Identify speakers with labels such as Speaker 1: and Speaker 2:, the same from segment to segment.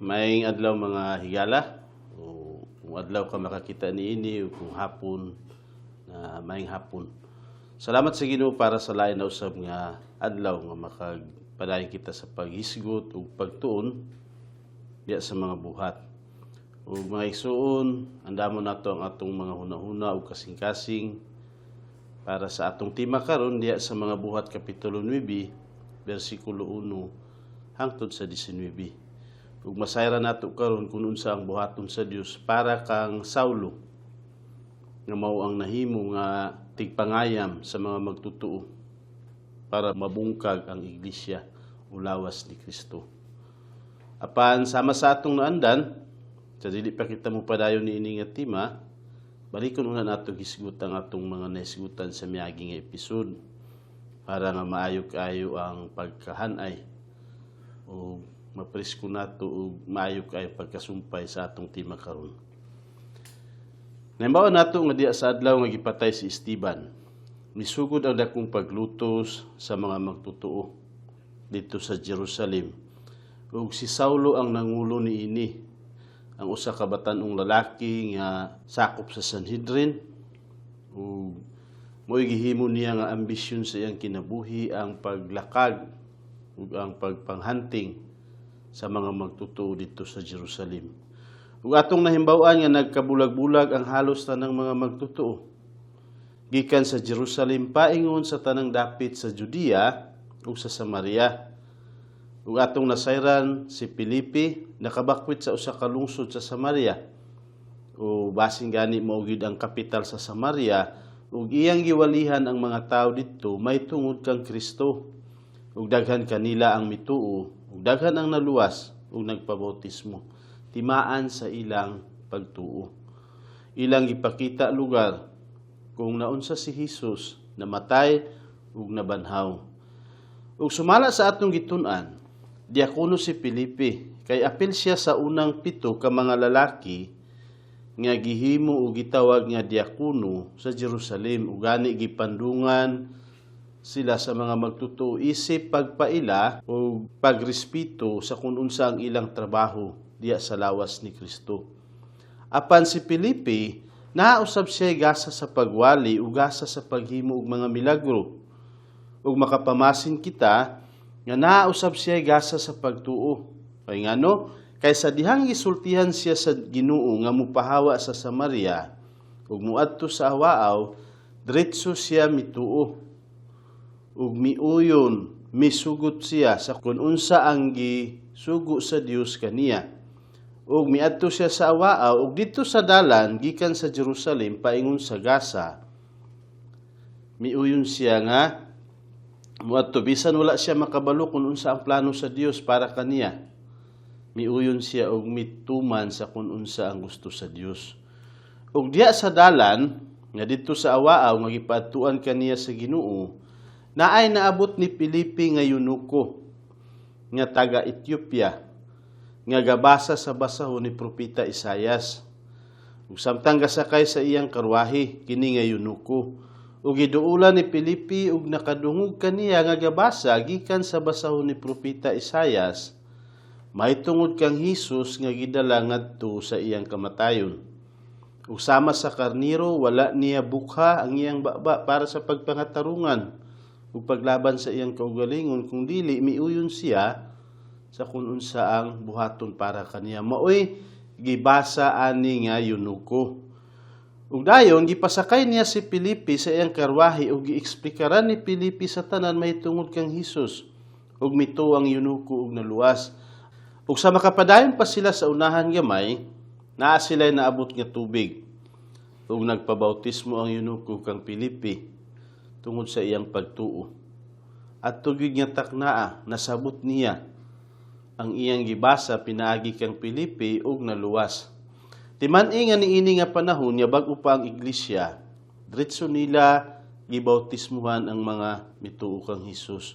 Speaker 1: Maayong adlaw, mga higala. O kung adlaw ka makakita niini o kung hapon na, maayong hapon. Salamat sa Ginoo para sa lain na usab nga adlaw nga makagpadayon kita sa paghisgot ug pagtuon diya sa mga buhat. Ug mga igsuon, andamon nato ang atong mga hunahuna ug kasing-kasing para sa atong tema karon diya sa mga Buhat kapitulo 9 bersikulo 1 hangtod sa 19. Ug masayran nato karon kung unsa ang buhaton sa Dios para kang Saulo nga mao ang nahimo nga tigpangayam sa mga magtotoo para mabungkag ang iglesia o lawas ni Kristo. Apan sama sa atong naandan, sa dili pa kita mo padayon niini nga tema, balikon una nato hisgut ang atong mga nahisgutan sa miagi nga episode para nga maayo kaayo ang pagkahanay o mapresko nato ug maayo kaayo pagkasumpay sa atong tema karon. Nahibaw nato nga diya sa adlaw nga gipatay si Esteban, misugod ang dakong paglutos sa mga magtotoo didto sa Jerusalem. Ug si Saulo ang nangulo niini, ang usa ka batan-ong lalaki nga sakop sa Sanhedrin, ug mo'y gihimo niya nga ambisyon sa iyang kinabuhi ang paglakag ug ang pagpanghanting sa mga magtotoo didto sa Jerusalem. Ug atong nahimbaw-an nga nagkabulag-bulag ang halos tanang mga magtotoo gikan sa Jerusalem paingon sa tanang dapit sa Judea ug sa Samaria. Ug atong nasayran si Felipe nakabakwit sa usa ka lungsod sa Samaria. O basin gani mao gyud ang kapital sa Samaria, ug iyang giwalihan ang mga tawo didto may tungod kang Kristo. Ug daghan kanila ang mituo, ug daghan ang naluwas ug nagpabautismo timaan sa ilang pagtuo. Ilang gipakita lugar kung naunsa si Hesus namatay ug nabanhaw. Ug sumala sa atong gitun-an, diakono si Felipe kay apil siya sa unang pito ka mga lalaki nga gihimo o gitawag nga diakono sa Jerusalem, ug gani gipandungan sila sa mga magtotoo isip pagpaila o pagrespeto sa kung unsa ang ilang trabaho diya sa lawas ni Kristo. Apan si Felipe, nausab siya gasa sa pagwali ug gasa sa paghimo og mga milagro. Ug makapamasin kita nga nausab siya gasa sa pagtuo. Kay ngano? Kay sa dihang gisultihan siya sa Ginoo nga mupahawa sa Samaria ug muadto sa Awaaw, diretso siya mituo ug miuyon, misugot siya sa kung unsa ang gisugo sa Dios kaniya. Ug miadto siya sa Awaaw, ug didto sa dalan gikan sa Jerusalem paingon sa Gaza, miuyon siya nga muadto bisan wala siya makabalo kung unsa ang plano sa Dios para kaniya. Miuyon siya og mituman sa kung unsa ang gusto sa Dios. Ug diya sa dalan nga didto sa Awaaw nga gipaadtuan kaniya sa Ginoo, naay naabot ni Felipe nga eunuko nga taga Ethiopia nga gabasa sa basahon ni propeta Isayas. Ug samtang gasakay sa iyang karwahe kini nga eunuko, ug giduulan ni Felipe ug nakadungog kaniya nga gabasa gikan sa basahon ni propeta Isayas mahitungod kang Hesus nga gidala ngadto sa iyang kamatayon. Ug sama sa karniro, wala niya bukha ang iyang baba para sa pagpangatarungan ug paglaban sa iyang kaugalingon, kung dili miuyon siya sa kung unsa ang buhaton para kaniya. Maoy gibasa ani nga eunuko. Ug dayon gipasakay niya si Felipe sa iyang karwahe ug gieksplikaran ni Felipe sa tanan mahitungod kang Hesus. Ug mituo ang eunuko ug naluwas. Ug sa makapadayon pa sila sa unahan gamay, naa sila naabot nga tubig. Ug nagpabautismo ang eunuko kang Felipe tungod sa iyang pagtuo. At tugig nga taknaa, nasabot niya ang iyang gibasa pinaagi kang Felipe ug naluwas. Timan-i nga niini nga panahon nga bag-o pa ang iglesia, diretso nila gibautismuhan ang mga mituo kang Hesus.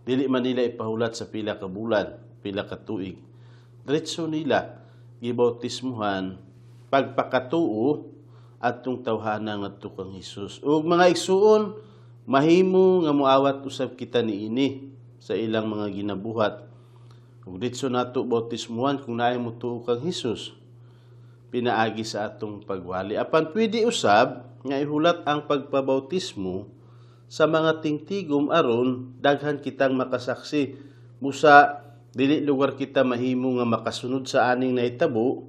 Speaker 1: Dili man nila ipahulat sa pila ka bulan, pila ka tuig. Diretso nila gibautismuhan pagpakatuo atong tawhana ngadto kang Hesus. Ug mga igsuon, mahimo nga moawat usab kita niini sa ilang mga ginabuhat. Ug ditso nato bautismuhan kung naay motuo kang Hesus pinaagi sa atong pagwali. Apan pwede usab nga ihulat ang pagpabautismo sa mga tingtigom aron daghan kitang makasaksi. Busa dili lugar kita mahimo nga makasunod sa aning nahitabo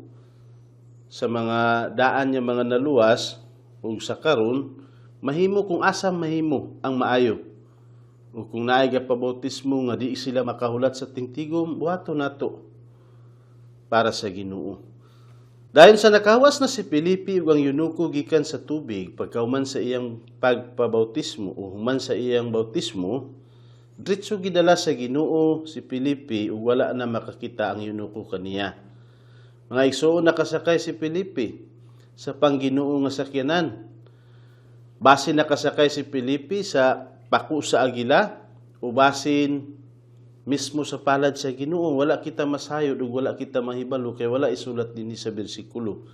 Speaker 1: sa mga daan nga mga naluwas ug sa karon mahimo kung asa mahimo ang maayo. O kung naay gapabautismo nga di sila makahulat sa tingtigom, buhaton nato para sa Ginoo. Dahil sa nakawas na si Felipe ug ang eunuko gikan sa tubig pagkauman sa iyang pagpabautismo o human sa iyang bautismo, diretso gidala sa Ginoo si Felipe ug wala na makakita ang eunuko kaniya. Mga igsoon, nakasakay si Felipe sa pangginoo nga sakyanan. Basin nakasakay si Felipe sa pako sa agila o basin mismo sa palad sa Ginoo, wala kita masayod ug wala kita mahibalo kay wala isulat dinhi sa bersikulo.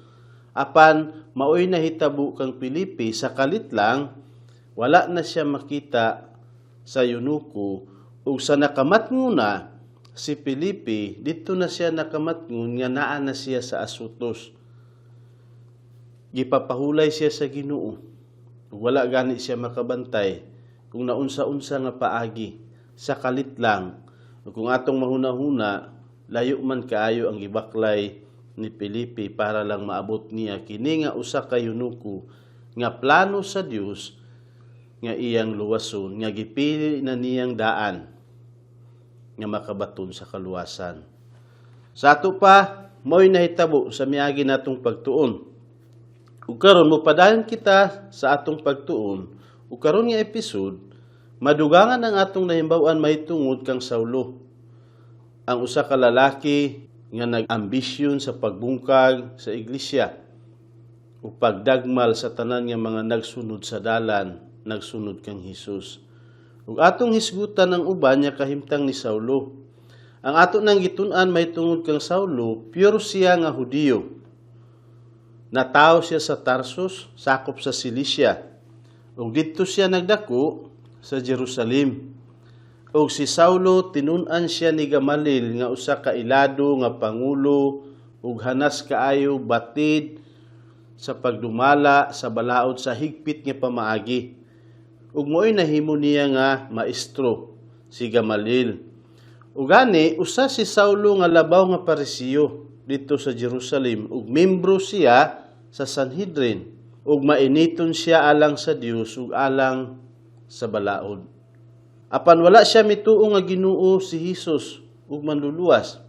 Speaker 1: Apan maoy nahitabo kang Felipe sa kalit lang wala na siya makita sa eunuko, ug sa nakamatngon na si Felipe, didto na siya nakamatngon nga naa na siya sa Azotus. Gipapahulay siya sa Ginoo. Ug wala gani siya makabantay kung naunsa-unsa nga paagi sa kalit lang. Ug kung atong mahuna-huna, layo man kaayo ang gibaklay ni Felipe para lang maabot niya kini nga usa ka eunuko nga plano sa Dios nga iyang luwason, nga gipili na niyang daan nga makabaton sa kaluwasan. Sa ato pa, mao'y nahitabo sa miagi natong pagtuon. Ug karon mopadayon kita sa atong pagtuon, ug karon nga episode, madugangan ang atong nahimbaw-an mahitungod kang Saulo, ang usa ka lalaki nga nag-ambisyon sa pagbungkag sa iglesia ug pagdagmal sa tanan nga mga nagsunod sa dalan, nagsunod kang Hesus. Ug atong hisgutan ang uban nga kahimtang ni Saulo. Ang ato nang gitun-an mahitungod kang Saulo, pure siya nga Hudiyo. Natawo siya sa Tarsus, sakop sa Cilicia. Ug didto siya nagdako sa Jerusalem. Ug si Saulo, tinun-an siya ni Gamaliel nga usa ka ilado nga pangulo ug hanas kaayo batid sa pagdumala sa balaod sa higpit nga pamaagi. Ug mo'y nahimo niya nga maestro si Gamaliel. Ug gani usa si Saulo nga labaw nga Parisiyo didto sa Jerusalem ug membro siya sa Sanhedrin ug mainiton siya alang sa Dios ug alang sa balaod. Apan wala siya mituo nga Ginoo si Hesus ug manluluwas.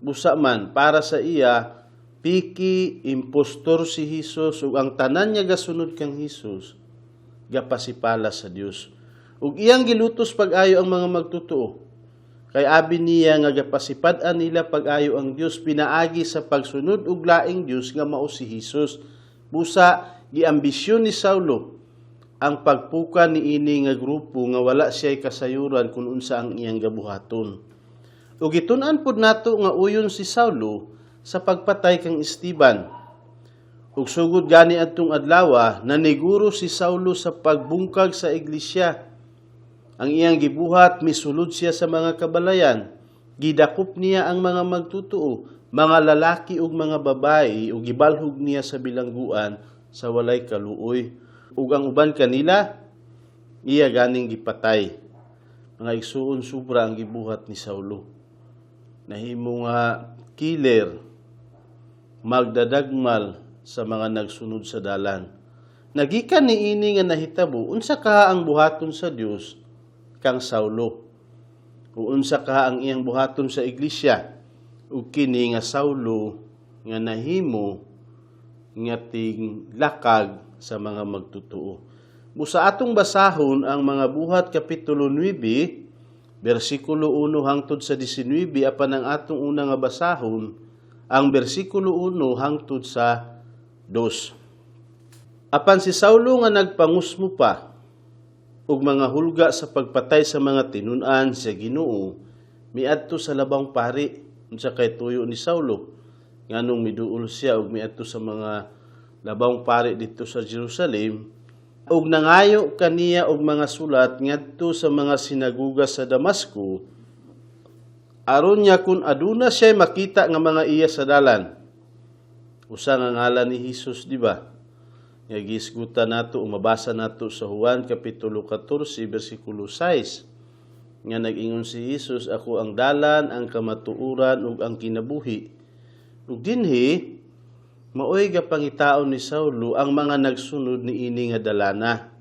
Speaker 1: Busa man para sa iya, piki impostor si Hesus ug ang tanan nga gasunod kang Hesus gapasipala sa Dios. Ug iyang gilutos pag-ayo ang mga magtotoo. Kay abi niya nga gapasipad-an nila pag-ayo ang Dios pinaagi sa pagsunod og laing Dios nga mao si Hesus. Busa giambisyon ni Saulo ang pagpuka niini nga grupo nga wala siya'y kasayuran kung unsa ang iyang gabuhaton. Ug gitun-an pod nato nga uyon si Saulo sa pagpatay kang Esteban. Ug sugod gani adtong adlawa, naniguro si Saulo sa pagbungkag sa iglesia. Ang iyang gibuhat, misulod siya sa mga kabalayan. Gidakop niya ang mga magtotoo, mga lalaki ug mga babae, ug gibalhog niya sa bilangguan sa walay kaluoy. Ug ang uban kanila, iya ganing gipatay. Mga igsuon, sobra ang gibuhat ni Saulo. Nahimo nga killer, magdadagmal sa mga nagsunod sa dalan. Nagikan niini nga nahitabo, unsa kaha ang buhaton sa Dios kang Saulo? O unsa kaha ang iyang buhaton sa iglesia? Ug kini nga Saulo nga nahimo nga tinglakag sa mga magtotoo. Busa atong basahon ang mga Buhat kapitulo 9 bersikulo 1 hangtod sa 19, apan ang atong una nga basahon ang bersikulo 1 hangtod sa 2. Apan si Saulo nga nagpangusmo pa ug mga hulga sa pagpatay sa mga tinun-an sa Ginoo, miadto sa labawng pari. Unsa kay tuyo ni Saulo nganong miduol siya ug miadto sa mga labawng pari didto sa Jerusalem? Ug nangayo kaniya og mga sulat ngadto sa mga sinaguga sa Damasco. Aron niya kung aduna siya makita nga mga iya sa dalan. Usa nga ngalan ni Hesus, di ba? Nga gihisgutan nato o mabasa nato sa Juan kapitulo 14 bersikulo 6 nga nag-ingon si Hesus, "Ako ang dalan, ang kamatuoran ug ang kinabuhi." Ug dinhi maoy gapangitaon ni Saulo ang mga nagsunod niini nga dalana.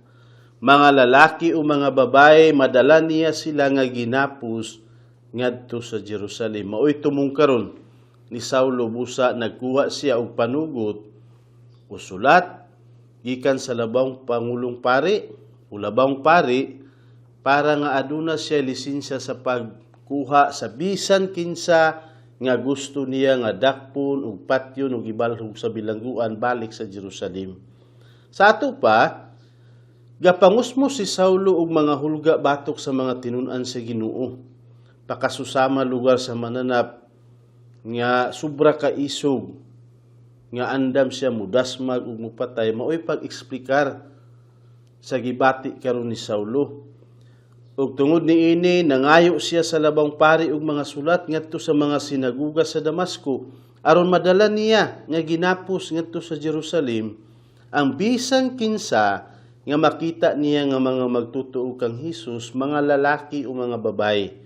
Speaker 1: Mga lalaki o mga babae, madala niya sila nga ginapos ngadto sa Jerusalem. Maoy tumong karon ni Saulo, busa nagkuha siya og panugot o sulat gikan sa labawng pangulong pari o labawng pari para nga aduna siya lisensya sa pagkuha sa bisan kinsa nga gusto niya nga dakpon ug patyon ug ibalhog sa bilangguan balik sa Jerusalem. Sa ato pa, gapangusmo si Saulo og mga hulga batok sa mga tinun-an sa Ginoo. Pakasusama lugar sa mananap nga sobra ka isog nga andam siya mudasmag ug mupatay, maoy pag-eksplikar sa gibati karon ni Saulo. Ug tungod niini, nangayo siya sa labawng pari og mga sulat ngadto sa mga sinaguga sa Damasco aron madala niya nga ginapos ngadto sa Jerusalem ang bisan kinsa nga makita niya nga mga magtutuo kang Hesus, mga lalaki o mga babae.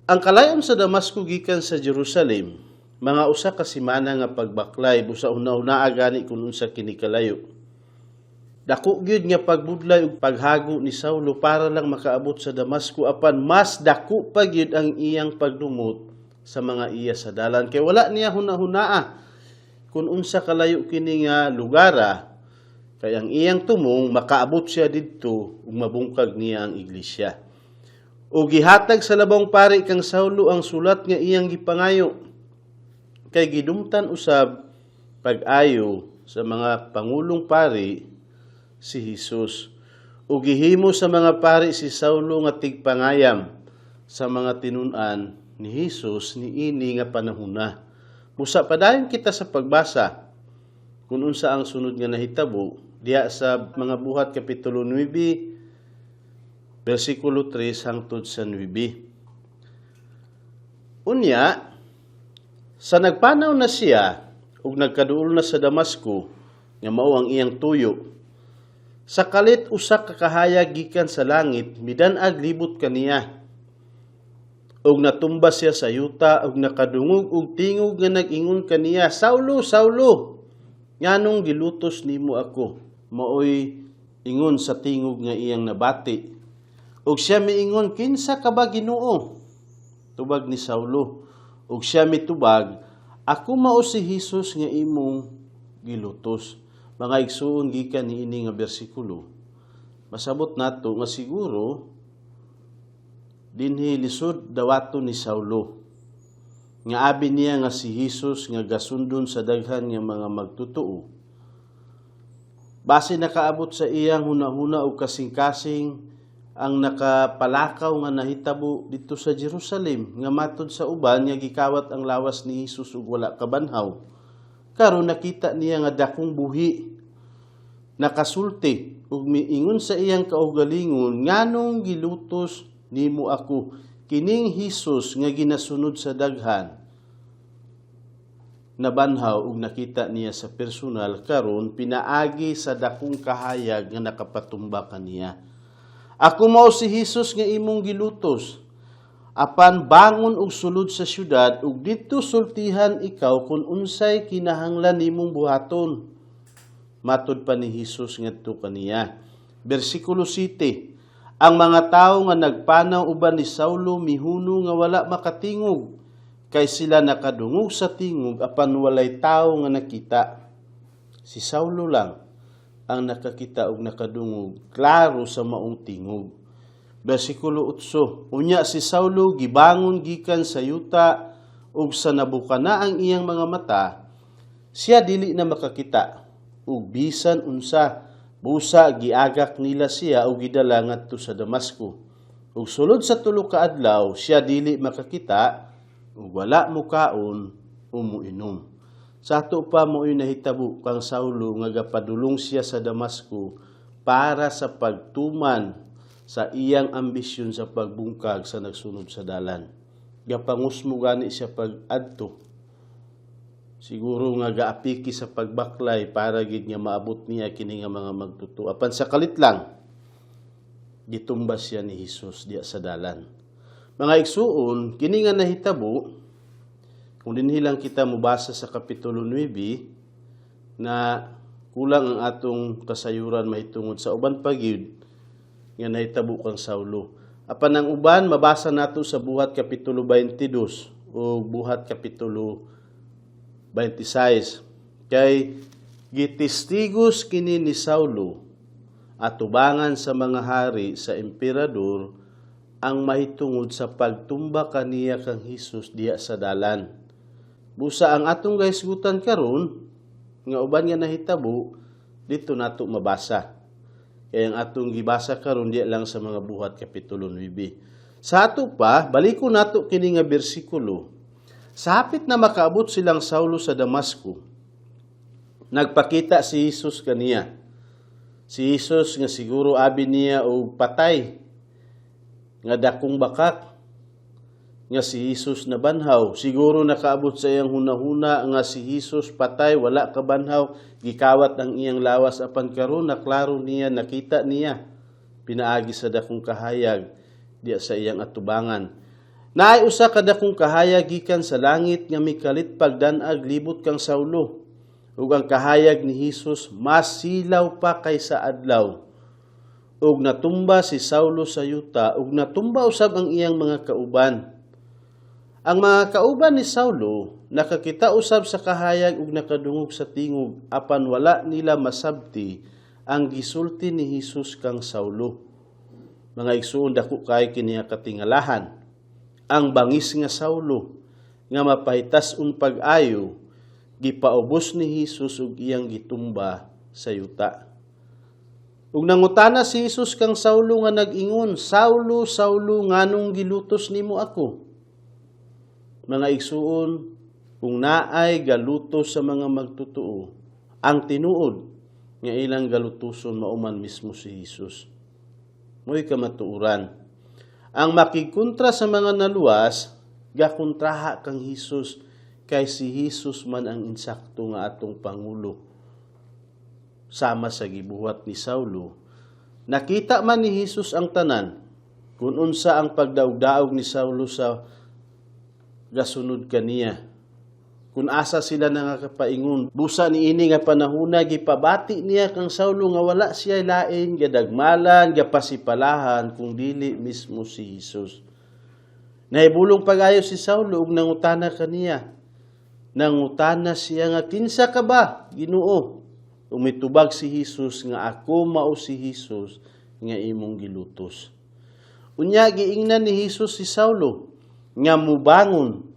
Speaker 1: Ang kalayon sa Damasco gikan sa Jerusalem, mga 1 ka semana nga pagbaklay, busa una-una gani kung unsa kini kalayo. Dako gyud nga pagbudlay ug paghago ni Saulo para lang makaabot sa Damasco, apan mas dako pa gyud ang iyang pagdumot sa mga iya sa dalan kay wala niya huna-hunaa kung unsa kalayo kini nga lugara, kay ang iyang tumong makaabot siya didto ug mabungkag niya ang iglesia. O gihatag sa labawng pari kang Saulo ang sulat nga iyang gipangayo kay gidumtan usab pag-ayo sa mga pangulong pari si Hesus. O gihimo sa mga pari si Saulo nga tigpangayam sa mga tinun-an ni Hesus niini nga panahona. Busa padayon kita sa pagbasa kung unsa ang sunod nga nahitabo diha sa Mga Buhat kapitulo 9 versikulo 3 hangtod sa 9. Unya, sa nagpanaw na siya ug nagkaduol na sa Damasco nga mao ang iyang tuyo, sa kalit usa ka kahayag gikan sa langit midan-ag libot kaniya. Ug natumba siya sa yuta ug nakadungog og tingog nga nag-ingon kaniya, "Saulo, Saulo, nganong gilutos nimo ako?" Maoy ingon sa tingog nga iyang nabati. Ug siya miingon, "Kinsa ka ba, Ginoo?" Tubag ni Saulo. Ug siya mitubag, "Ako mao si Hesus nga imong gilutos." Mga igsuon, gikan niini nga bersikulo, masabot nato nga siguro dinhi lisod dawaton ni Saulo nga abi niya nga si Hesus nga gasundon sa daghan nga mga magtutoo. Base nakaabot sa iyang hunahuna og kasing-kasing ang nakapalakaw nga nahitabo dito sa Jerusalem nga matod sa uban nga gikawat ang lawas ni Hesus ug wala kabanhaw. Karon nakita niya nga dakong buhi nakasulti ug miingon sa iyang kaugalingon, "Nganong gilutos nimo ako?" Kining Hesus nga ginasunod sa daghan nabanhaw ug nakita niya sa personal karon pinaagi sa dakong kahayag nga nakapatumba kaniya. "Ako mao si Hesus nga imong gilutos. Apan bangon og sulod sa syudad ug didto sultihan ikaw kung unsay kinahanglan nimong buhaton," matod pa ni Hesus ngadto kaniya. Bersikulo 7. Ang mga tawo nga nagpanaw uban ni Saulo mihuno nga wala makatingog kay sila nakadungog sa tingog apan walay tawo nga nakita. Si Saulo lang ang nakakita og nakadungog klaro sa maong tingog. Bersikulo 8. Unya si Saulo gibangon gikan sa yuta ug sa nabukana ang iyang mga mata, siya dili na makakita ug bisan unsa, busa giagak nila siya ug gidala ngadto sa Damasco. Ug sulod sa 3 ka adlaw siya dili makakita ug wala mukaon o muinom. Sa ato pa, mo'y nahitabo kang Saulo nga gapadulong siya sa Damasco para sa pagtuman sa iyang ambisyon sa pagbungkag sa nagsunod sa dalan. Gapangusmo gani siya pag-adto. Siguro nga gaapiki sa pagbaklay para gid nga maabot niya kini nga mga magtotoo. Apan sa kalit lang, gitumba siya ni Hesus diya sa dalan. Mga igsuon, kini nga nahitabo, kung dinhi lang kita mobasa sa Kapitulo 9, na kulang ang atong kasayuran mahitungod sa uban pa gyud nga nahitabo kang Saulo. Apan ang uban mabasa nato sa Buhat Kapitulo 22 o Buhat Kapitulo 26. Kay gitistigos kini ni Saulo atubangan sa mga hari, sa emperador, ang mahitungod sa pagtumba kaniya kang Hesus diya sa dalan. Busa ang atong gahisgutan karon nga uban nga nahitabo, dito nato mabasa. Kaya ang atong gibasa karon diya lang sa mga Buhat Kapitulo 9. Sa ato pa, baliko nato kini nga bersikulo. Sa hapit na makaabot silang Saulo sa Damasco, nagpakita si Jesus kaniya. Si Jesus nga siguro abi niya og patay, nga dakong bakak, nga si Jesus nabanhaw. Siguro nakaabot sa iyang hunahuna nga si Jesus patay, wala kabanhaw, gikawat ang iyang lawas, apan karon naklaro niya, nakita niya pinaagi sa dakong kahayag diya sa iyang atubangan. Naay usa ka dakong kahayag gikan sa langit nga mikalit pagdan-ag libot kang Saulo. Ug ang kahayag ni Hesus mas silaw pa kaysa adlaw. Ug natumba si Saulo sa yuta ug natumba usab ang iyang mga kauban. Ang mga kauban ni Saulo nakakita usab sa kahayag ug nakadungog sa tingog, apan wala nila masabti ang gisulti ni Hesus kang Saulo. Mga igsuon, dako kay kini nga katingalahan. Ang bangis nga Saulo nga mapahitas-on pag-ayo, gipaubos ni Hesus ug iyang gitumba sa yuta. Ug nangutana si Hesus kang Saulo nga nag-ingon, "Saulo, Saulo, nganong gilutos nimo ako?" Mga igsuon, kung naay galutos sa mga magtotoo, ang tinuod nga ilang galutuson mao man mismo si Hesus. Mo'y kamatuoran. Ang makigkontra sa mga naluwas, gakontraha kang Hesus, kay si Hesus man ang insakto nga atong pangulo. Sama sa gibuhat ni Saulo, nakita man ni Hesus ang tanan, kung unsa ang pagdaog-daog ni Saulo sa gasunod kaniya. Kung asa sila nangakapaingon, busa ni ini nga panahuna gipabati niya kang Saulo nga wala siya lain gadagmalan, gapasipalahan kung dili mismo si Hesus. Nahibulong pag-ayo si Saulo ug nangutana kaniya. Nangutana siya nga, "Kinsa ka ba, Ginoo?" Ug mitubag si Hesus nga, "Ako mao si Hesus nga imong gilutos." Unya giingnan ni Hesus si Saulo nga mubangon.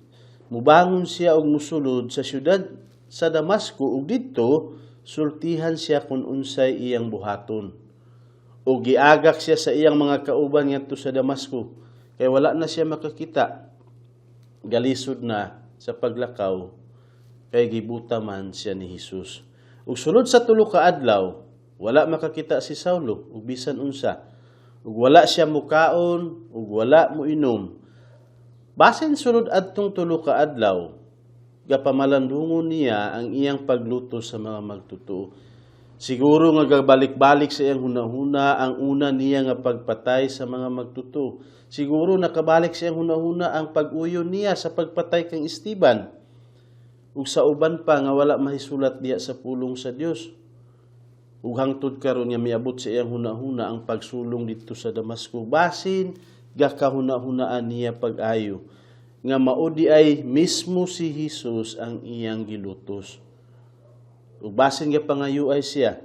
Speaker 1: Mubangon siya og musulod sa syudad sa Damasco ug didto sultihan siya kung unsay iyang buhaton. Ug giagak siya sa iyang mga kauban ngadto sa Damasco kay wala na siya makakita. Galisod na sa paglakaw kay gibuta man siya ni Hesus. Ug sulod sa 3 ka adlaw, wala makakita si Saulo ug bisan unsa. Ug wala siya mukaon ug wala moinom. Basin sulod adtong 3 ka adlaw, gapamalandungon niya ang iyang paglutos sa mga magtotoo. Siguro nga gabalik-balik sa iyang hunahuna ang una niya nga pagpatay sa mga magtotoo. Siguro nakabalik sa iyang hunahuna ang pag-uyon niya sa pagpatay kang Esteban, ug sa uban pa nga wala mahisulat diya sa pulong sa Dios. Ug hangtod karon nga miabot sa iyang hunahuna ang pagsulong didto sa Damasco. Basin gakahuna-hunaan niya pag-ayo nga mao diay mismo si Hesus ang iyang gilutos. Ug basin gapangayo ay siya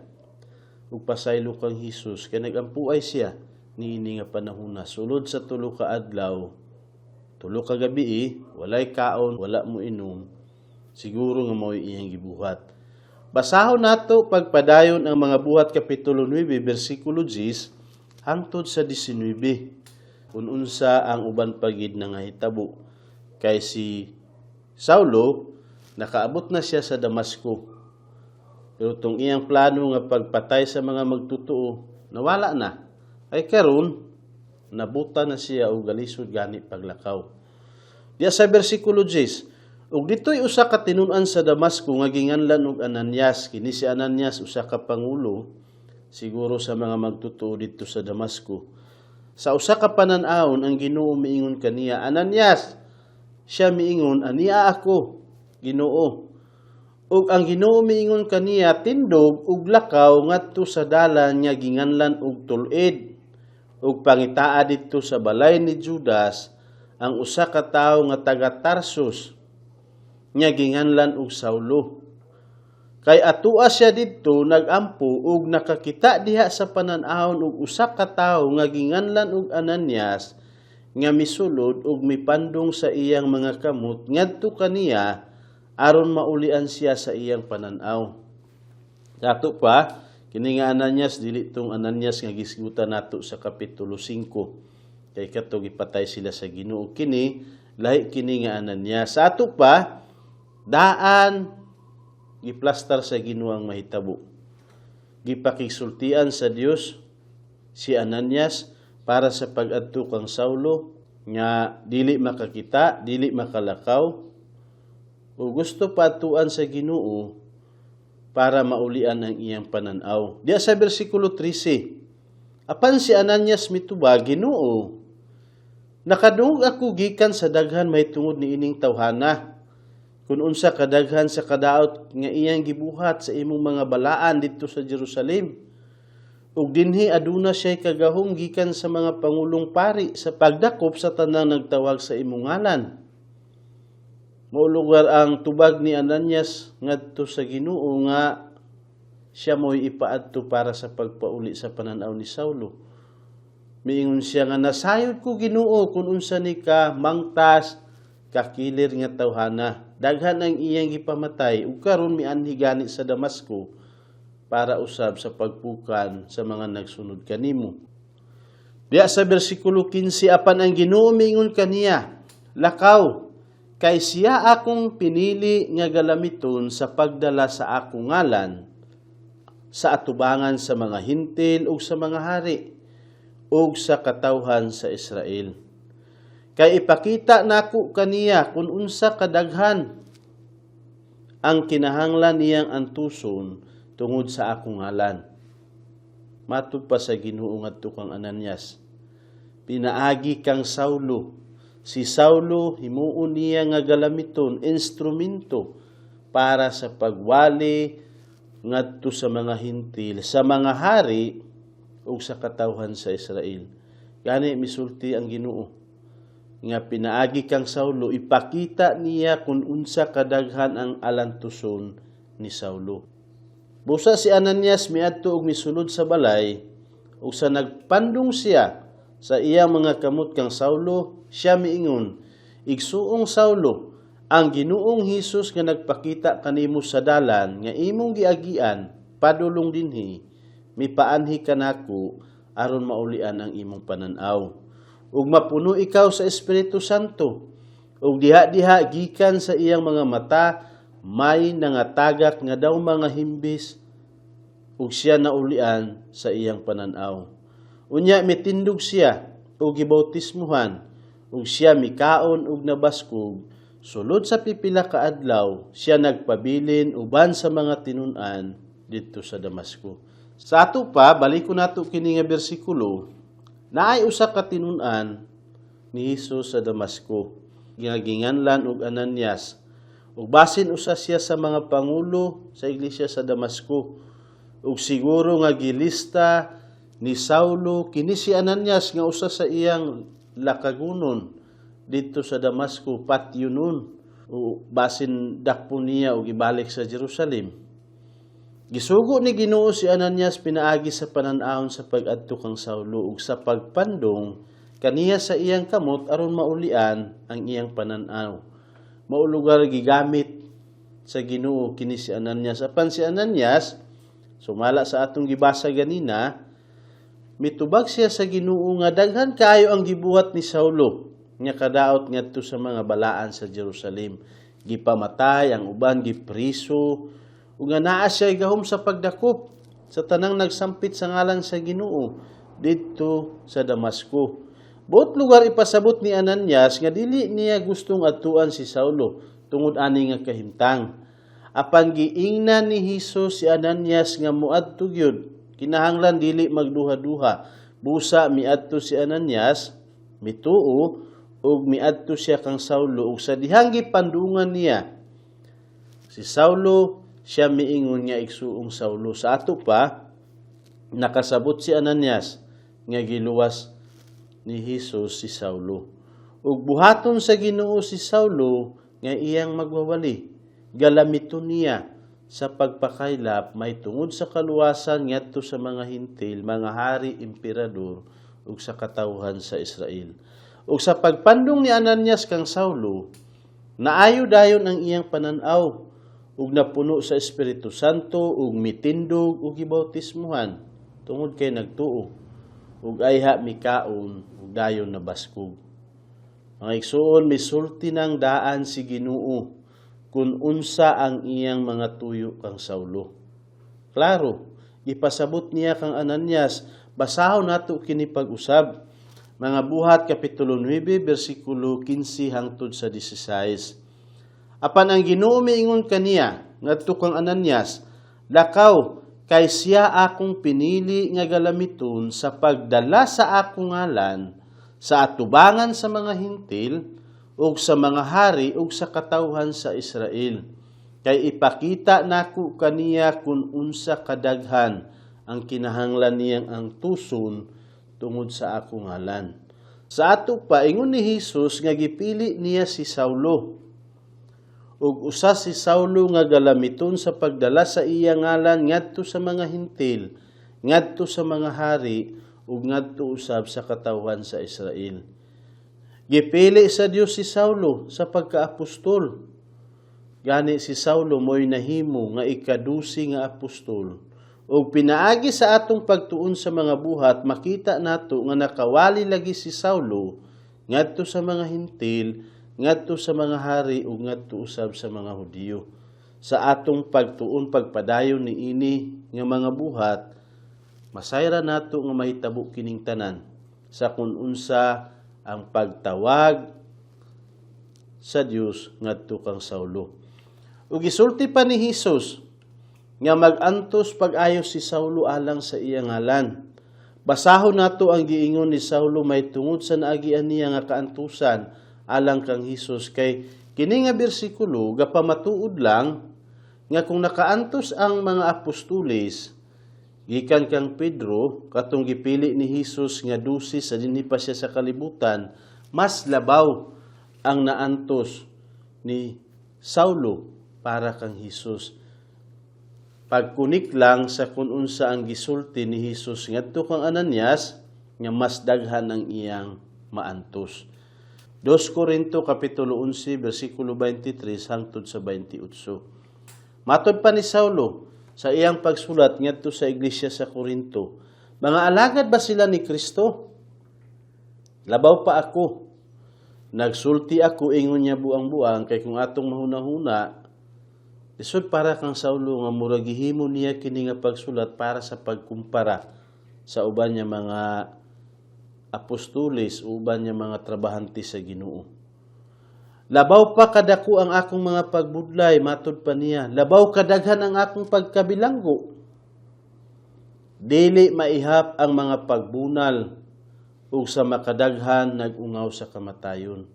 Speaker 1: ug pasaylo kang Hesus kay nagampo ay siya niini nga panahona. Sulod sa 3 ka adlaw, 3 ka gabi, walay kaon, wala mo inom, siguro nga mao'y iyang gibuhat. Basahon nato pagpadayon ang mga Buhat Kapitulo 9 bersikulo 10 hangtod sa 19 kung unsa ang uban pa gid nga hitabo kay si Saulo. Nakaabot na siya sa Damasco. Pero tong iyang plano nga pagpatay sa mga magtotoo, nawala na. Ay karon nabuta na siya og galisod gani paglakaw. Diya sa bersikulo 10, "Ug dito'y usa ka tinun-an sa Damasco nga ginganlan og Ananias." Kini si Ananias, usa ka pangulo siguro sa mga magtotoo didto sa Damasco. "Sa usa ka panan-awon ang Ginoo miingon kaniya, 'Ananias!' Siya miingon, 'Ania ako, Ginoo.' Ug ang Ginoo miingon kaniya, 'Tindog ug lakaw ngadto sa dalan nga ginganlan og Tul-id ug pangitaa didto sa balay ni Judas ang usa ka tawo nga taga Tarsus nga ginganlan og Saulo. Kay atua siya didto nagampo ug nakakita diha sa panan-awon og usa ka tawo nga ginganlan og Ananias nga misulod ug mipandong sa iyang mga kamot ngadto kaniya aron maulian siya sa iyang panan-aw.'" Dato pa, kini nga Ananias, dili tong Ananias nga gisgutan nato sa Kapitulo 5. Kay kato gipatay sila sa Ginoo. Kini lahi kini nga Ananias. Sa ato pa, daan giplastar sa Ginoo ang mahitabo. Gipakigsultian sa Dios si Ananias para sa pag-adto kang Saulo nga dili makakita, dili makalakaw, o gusto paadtuan sa Ginoo para maulian ang iyang pananaw. Diya sa bersikulo 13, "Apan si Ananias mitubag, 'Ginoo, nakadungog ako gikan sa daghan mahitungod niining tawhana, kung unsa kadaghan sa kadaot nga iyang gibuhat sa imong mga balaan didto sa Jerusalem. Ug dinhi aduna siya'y kagahom gikan sa mga pangulong pari sa pagdakop sa tanang nagtawag sa imong ngalan.'" Mao lugar ang tubag ni Ananias ngadto sa Ginoo nga siya mo'y ipaadto para sa pagpauli sa pananaw ni Saulo. Miingon siya nga, "Nasayod ko, Ginoo, kung unsa ni ka mangtas, kakilir nga tawhana. Daghan ang iyang gipamatay ug karon mianhi gani sa Damasco para usab sa pagpukan sa mga nagsunod kanimo." Diya sa bersikulo 15, "Apan ang Ginoo miingon kaniya, 'Lakaw, kay siya akong pinili nga galamiton sa pagdala sa akong ngalan sa atubangan sa mga Hentil ug sa mga hari ug sa katawhan sa Israel. Kay ipakita nako kaniya kung unsa kadaghan ang kinahanglan niyang antuson tungod sa akong ngalan.'" Matod pa sa Ginoo ngadto kang Ananias. Pinaagi kang Saulo. Si Saulo, himuon niya nga galamiton, instrumento para sa pagwali ngadto sa mga Hentil, sa mga hari ug sa katawhan sa Israel. Gani misulti ang Ginoo nga pinaagi kang Saulo, ipakita niya kung unsa kadaghan ang alantuson ni Saulo. "Busa si Ananias miadto og misulod sa balay, ug sa nagpandong siya sa iyang mga kamot kang Saulo, siya miingon, 'Igsuong Saulo, ang Ginoong Hesus nga nagpakita kanimo sa dalan nga imong giagian padulong dinhi, mipaanhi kanako aron maulian ang imong panan-aw ug mapuno ikaw sa Espiritu Santo.' Ug diha-diha gikan sa iyang mga mata may nangatagak nga daw mga himbis ug siya naulian sa iyang pananaw. Unya mitindog siya ug gibautismuhan, ug siya mikaon ug nabaskog. Sulod sa pipila ka adlaw siya nagpabilin uban sa mga tinun-an didto sa Damasco." Sa ato pa, baliko nato kini nga bersikulo, naay usa ka tinun-an ni Hesus sa Damasco nga ginganlan og Ananias. Ug basin usa siya sa mga pangulo sa iglesia sa Damasco. Ug siguro nga gilista ni Saulo kini si Ananias nga usa sa iyang lakagunon didto sa Damasco, patyunon o basin dakpon niya og ibalik sa Jerusalem. Gisugo ni Ginoo si Ananias pinaagi sa panan-awon sa pag-adto kang Saulo ug sa pagpandong kaniya sa iyang kamot aron maulian ang iyang panan-aw. Mao lugar gigamit sa Ginoo kini si Ananias. Apan si Ananias, sumala sa atong gibasa ganina, mitubag siya sa Ginoo nga daghan kaayo ang gibuhat ni Saulo nga kadaot ngadto sa mga balaan sa Jerusalem. Gipamatay ang uban, gipriso, ug nga naa siya gahom sa pagdakop sa tanang nagsampit sa ngalan sa Ginoo didto sa Damasco. Buot lugar ipasabot ni Ananias nga dili niya gustong adtuan si Saulo tungod ani nga kahimtang. Apan giingnan ni Hesus si Ananias nga moadto gyud. Kinahanglan dili magduha-duha. Busa miadto si Ananias, mituo ug miadto siya kang Saulo, ug sa dihang gipandungan niya si Saulo, siya miingon nga, "Igsuong Saulo." Sa ato pa nakasabot si Ananias nga giluwas ni Hesus si Saulo. Ug buhaton sa Ginoo si Saulo nga iyang magwawali. Galamiton niya sa pagpakaylap may tungod sa kaluwasan ngadto sa mga Hentil, mga hari, emperador ug sa katawhan sa Israel. Ug sa pagpandong ni Ananias kang Saulo, naayo dayon ang iyang pananaw ug napuno sa Espiritu Santo ug mitindog ug gibautismuhan tungod kay nagtuo, ug ayha mikaon ug dayon nabaskog. Mga igsuon, misulti ng daan si Ginoo kung unsa ang iyang mga tuyo kang Saulo. Klaro, ipasabot niya kang Ananias. Basahon nato kini pag-usab. Mga Buhat kapitulo 9 bersikulo 15 hangtod sa 16. Apan ang Ginoo miingon kaniya ngadto kang Ananias, "Lakaw, kay siya akong pinili nga galamiton sa pagdala sa akong ngalan sa atubangan sa mga Hentil ug sa mga hari ug sa katawhan sa Israel. Kay ipakita nako kaniya kung unsa kadaghan ang kinahanglan niyang antuson tungod sa akong ngalan." Sa ato pa, ingon ni Hesus nga gipili niya si Saulo ug usa si Saulo nga galamiton sa pagdala sa iya ngalan ngadto sa mga Hentil, ngadto sa mga hari ug ngadto usab sa katawhan sa Israel. Gipili sa Dios si Saulo sa pagkaapostol. Gani si Saulo mo'y nahimo nga ikadusi nga apostol. Ug pinaagi sa atong pagtuon sa Mga Buhat, makita nato nga nakawali lagi si Saulo ngadto sa mga Hentil, ngadto sa mga hari ug ngadto usab sa mga Hudiyo. Sa atong pagtuon pagpadayon niini nga Mga Buhat, masayra nato nga mahitabo kining tanan sa kung unsa ang pagtawag sa Dios ngadto kang Saulo. Ug gisulti pa ni Hesus nga mag-antos pag-ayo si Saulo alang sa iya ngalan. Basahon nato ang giingon ni Saulo may tungod sa naagian niya nga kaantusan alang kang Hesus, kay kini nga bersikulo gapamatuod lang nga kung nakaantos ang mga apostoles gikan kang Pedro, katong gipili ni Hesus nga 12 sa dinhi pa siya sa kalibutan, mas labaw ang naantos ni Saulo para kang Hesus. Pagkunik lang sa kung unsa ang gisulti ni Hesus ngadto kang Ananias nga mas daghan ang iyang maantos. 2 Korinto kapitulo 11 bersikulo 23 hangtod sa 28. Matod pa ni Saulo sa iyang pagsulat ngadto sa iglesia sa Korinto, "Mga alagad ba sila ni Kristo? Labaw pa ako. Nagsulti ako," ingon niya buang-buang, kay kung atong mahuna-huna, lisod para kang Saulo nga murag gihimo niya kini nga pagsulat para sa pagkumpara sa uban niya mga apostoles, uban niya mga trabahante sa Ginoo. "Labaw pa kadako ang akong mga pagbudlay," matod pa niya. "Labaw kadaghan ang akong pagkabilanggo. Dili maihap ang mga pagbunal ug sa makadaghan nag-ungaw sa kamatayon."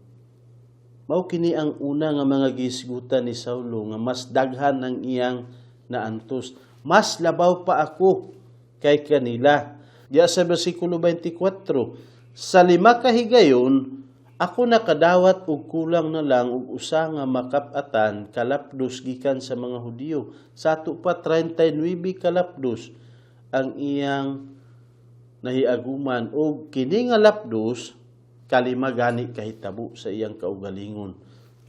Speaker 1: Mao kini ang una nga mga gihisgutan ni Saulo nga mas daghan ang iyang naantos. "Mas labaw pa ako kay kanila." Diya sa bersikulo 24, "Sa 5 ka higayon, ako nakadawat og kulang na lang og usa nga makap-atan kalapdos gikan sa mga Hudiyo." Sa ato pa, 39 kalapdos ang iyang nahiaguman, og kini nga lapdos kalima gani kahitabo sa iyang kaugalingon.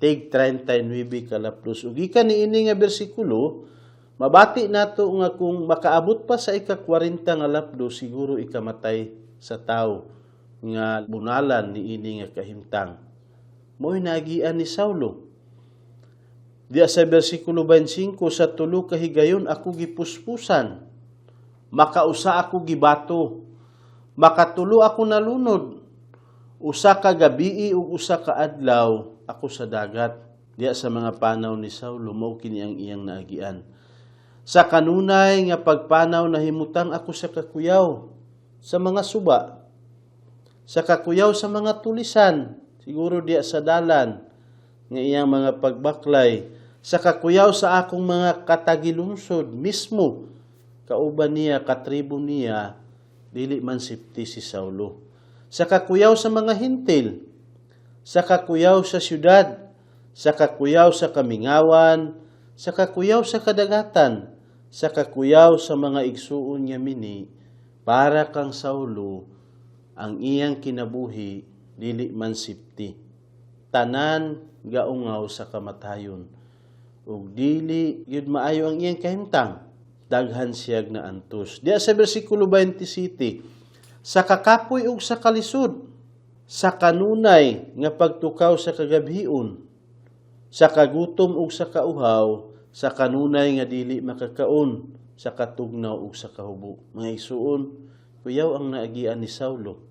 Speaker 1: Tig 39 kalapdos. Ug gikan niini nga bersikulo, mabati nato nga kung makaabot pa sa ika-40 nga lapdos, siguro ikamatay sa tao nga bunalan niini nga kahimtang. Mo'y naagian ni Saulo. Diya sa bersikulo 25, "Sa 3 ka higayon ako gipuspusan. Makausa ako gibato. Makatulo ako nalunod. Usa ka gabii ug usa ka adlaw ako sa dagat. Diya sa mga panaw ni Saulo, mao kini ang iyang naagian. Sa kanunay nga pagpanaw, nahimutang ako sa kakuyaw sa mga suba, sa kakuyaw sa mga tulisan, siguro diya sa dalan nga iyang mga pagbaklay, sa kakuyaw sa akong mga katagilunsod mismo, kauban niya, katribo niya, dili man safety si Saulo. Sa kakuyaw sa mga Hentil, sa kakuyaw sa syudad, sa kakuyaw sa kamingawan, sa kakuyaw sa kadagatan, sa kakuyaw sa mga igsuon nga mini. Para kang Saulo, ang iyang kinabuhi dili man safety. Tanan gaungaw sa kamatayon. Ug dili gyud maayo ang iyang kahimtang. Daghan siyag naantos. Diya sa bersikulo 27, sa kakapoy ug sa kalisod, sa kanunay nga pagtukaw sa kagabhion, sa kagutom ug sa kauhaw, sa kanunay nga dili makakaon, sa katugnaw ug sa kahubo. Mga igsuon, kuyaw ang naagian ni Saulo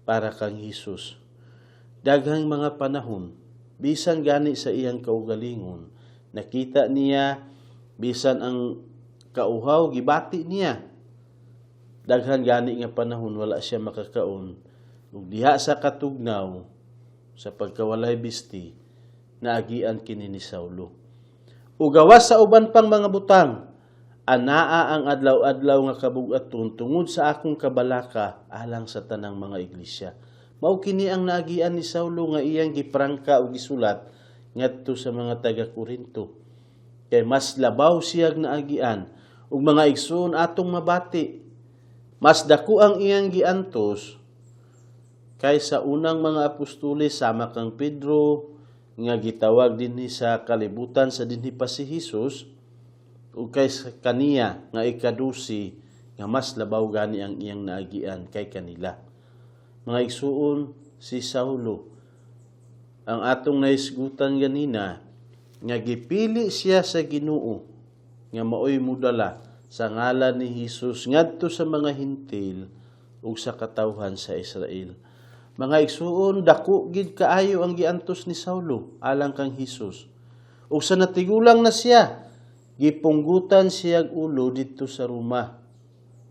Speaker 1: para kang Hesus. Daghang mga panahon, bisan gani sa iyang kaugalingon, nakita niya bisan ang kauhaw, gibati niya. Daghan gani nga panahon wala siya makakaon. Ug diha sa katugnaw, sa pagkawalay bisti, naagian kini ni Saulo. Ug gawas sa uban pang mga butang, anaa ang adlaw-adlaw nga kabug-aton tungod sa akong kabalaka alang sa tanang mga iglesia. Mao kini ang naagian ni Saulo nga iyang giprangka o gisulat ngadto sa mga taga Korinto. Kay mas labaw siyag naagian. Ug mga igsoon, atong mabati, mas dako ang iyang giantos kaysa unang mga apostoles sama kang Pedro nga gitawag dinhi sa kalibutan sa dinhi pa si Hesus, ug kay sa kaniya nga ikadusi nga mas labaw gani ang iyang naagian kay kanila. Mga igsuon, si Saulo ang atong nahisgutan ganina nga gipili siya sa Ginoo nga maoy mudala sa ngalan ni Hesus ngadto sa mga Hentil ug sa katawhan sa Israel. Mga igsuon, dako gid kaayo ang giantos ni Saulo alang kang Hesus. Ug sa natigulang na siya, gipunggutan siyag ulo didto sa Roma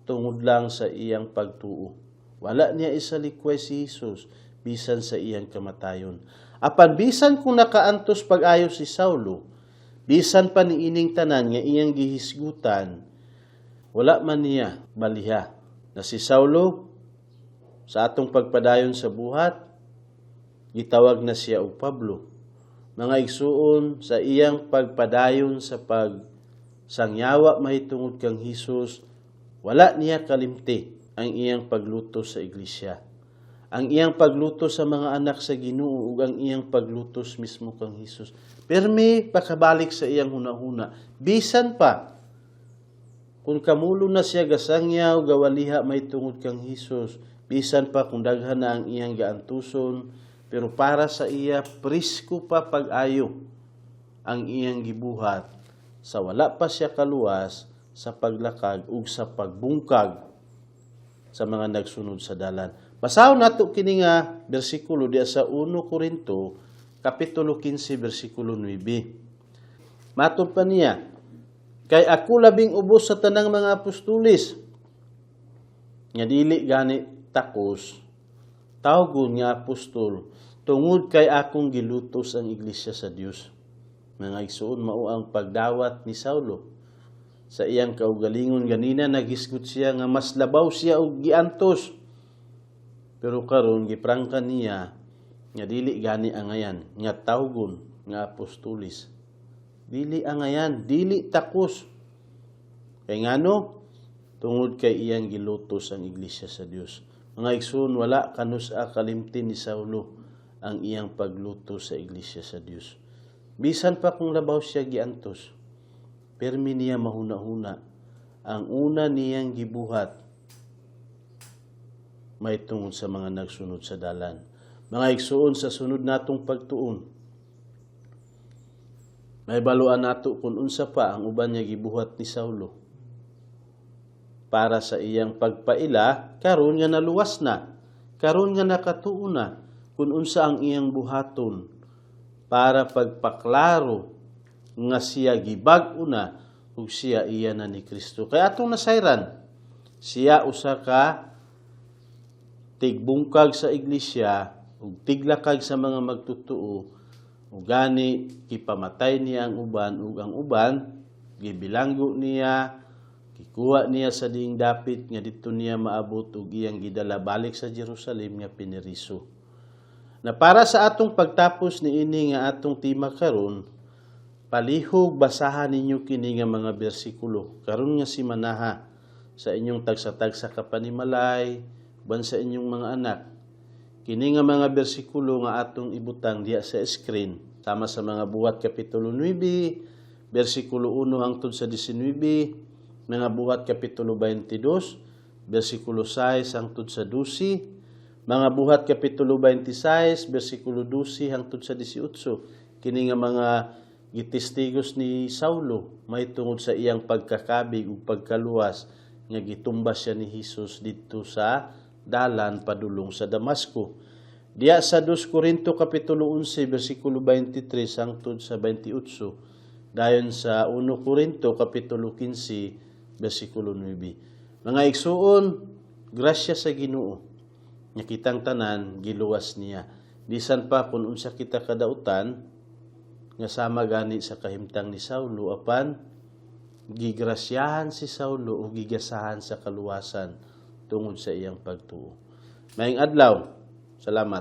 Speaker 1: tungod lang sa iyang pagtuo. Wala niya isalikway si Hesus bisan sa iyang kamatayon. Apan bisan kung nakaantos pag-ayo si Saulo, bisan pa niining tanan nga iyang gihisgutan, wala man niya baliha na si Saulo sa atong pagpadayon sa buhat, gitawag na siya og Pablo. Mga igsuon, sa iyang pagpadayon sa pag sangyawa mahitungod kang Hesus, wala niya kalimti ang iyang paglutos sa iglesia, ang iyang paglutos sa mga anak sa Ginoo ug ang iyang paglutos mismo kang Hesus. Permi pakabalik sa iyang hunahuna. Bisan pa kung kamulo na siya gasangyaw, gawaliha mahitungod kang Hesus, bisan pa kung daghan na ang iyang gaantuson, pero para sa iya, presko pa pag-ayo ang iyang gibuhat sa wala pa siya kaluwas sa paglakag ug sa pagbungkag sa mga nagsunod sa dalan. Basahon nato kini nga bersikulo diya sa 1 Korinto kapitulo 15 bersikulo 9. Matod pa niya, "Kay ako labing ubos sa tanang mga apostoles, nga dili gani takos tawgon nga apostol, tungod kay akong gilutos ang iglesia sa Dios." Mga igsuon, mao ang pagdawat ni Saulo. Sa iyang kaugalingon ganina, naghisgot siya nga mas labaw siya og giantos. Pero karon giprangka niya nga dili gani angayan nga tawgon nga apostolis. Dili angayan, dili takos. Kay ngano? Tungod kay iyang gilutos ang iglesia sa Dios. Mga igsoon, wala kanus-a kalimti ni Saulo ang iyang paglutos sa iglesia sa Dios. Bisan pa kung labaw siya giantos, permi niya mahuna-huna ang una niyang gibuhat may tungod sa mga nagsunod sa dalan. Mga igsuon, sa sunod natong pagtuon, mahibaluan nato kung unsa pa ang uban niya gibuhat ni Saulo para sa iyang pagpaila karon nga naluwas na. Karon nga nakatuo na kung unsa ang iyang buhaton para pagpaklaro nga siya gibag-o na ug siya iya na ni Kristo. Kaya atong nasayran, siya usa ka tigbungkag sa iglesia ug tiglakag sa mga magtotoo, ug gani gipamatay niya ang uban, ug ang uban gibilanggo niya, gikuha niya sa diing dapit nga didto niya maabot ug iyang gidala balik sa Jerusalem nga pineriso. Na para sa atong pagtapos niini nga atong tema karon, palihog basahan ninyo kini nga mga bersikulo karon nga simanaha sa inyong tagsa-tagsa ka panimalay, uban sa inyong mga anak. Kini nga mga bersikulo nga atong ibutang diya sa screen, sama sa Mga Buhat kapitulo 9 bersikulo 1 hangtod sa 19, Mga Buhat kapitulo 22 bersikulo 6 hangtod sa 12, Mga Buhat kapitulo 26 bersikulo 12 hangtod sa 18. Kini nga mga gitestigos ni Saulo may tungod sa iyang pagkakabig ug pagkaluwas nga gitumbas siya ni Hesus didto sa dalan padulong sa Damasco. Diya sa 2 Corinto kapitulo 11 bersikulo 23 hangtod sa 28, dayon sa 1 Corinto kapitulo 15 bersikulo 9. Mga igsuon, grasya sa Ginoo nga kitang tanan giluwas niya. Bisan pa kung unsa kita kadautan nga sama gani sa kahimtang ni Saulo, apan gigrasyahan si Saulo o gigasahan sa kaluwasan tungod sa iyang pagtuo. Maayong adlaw. Salamat.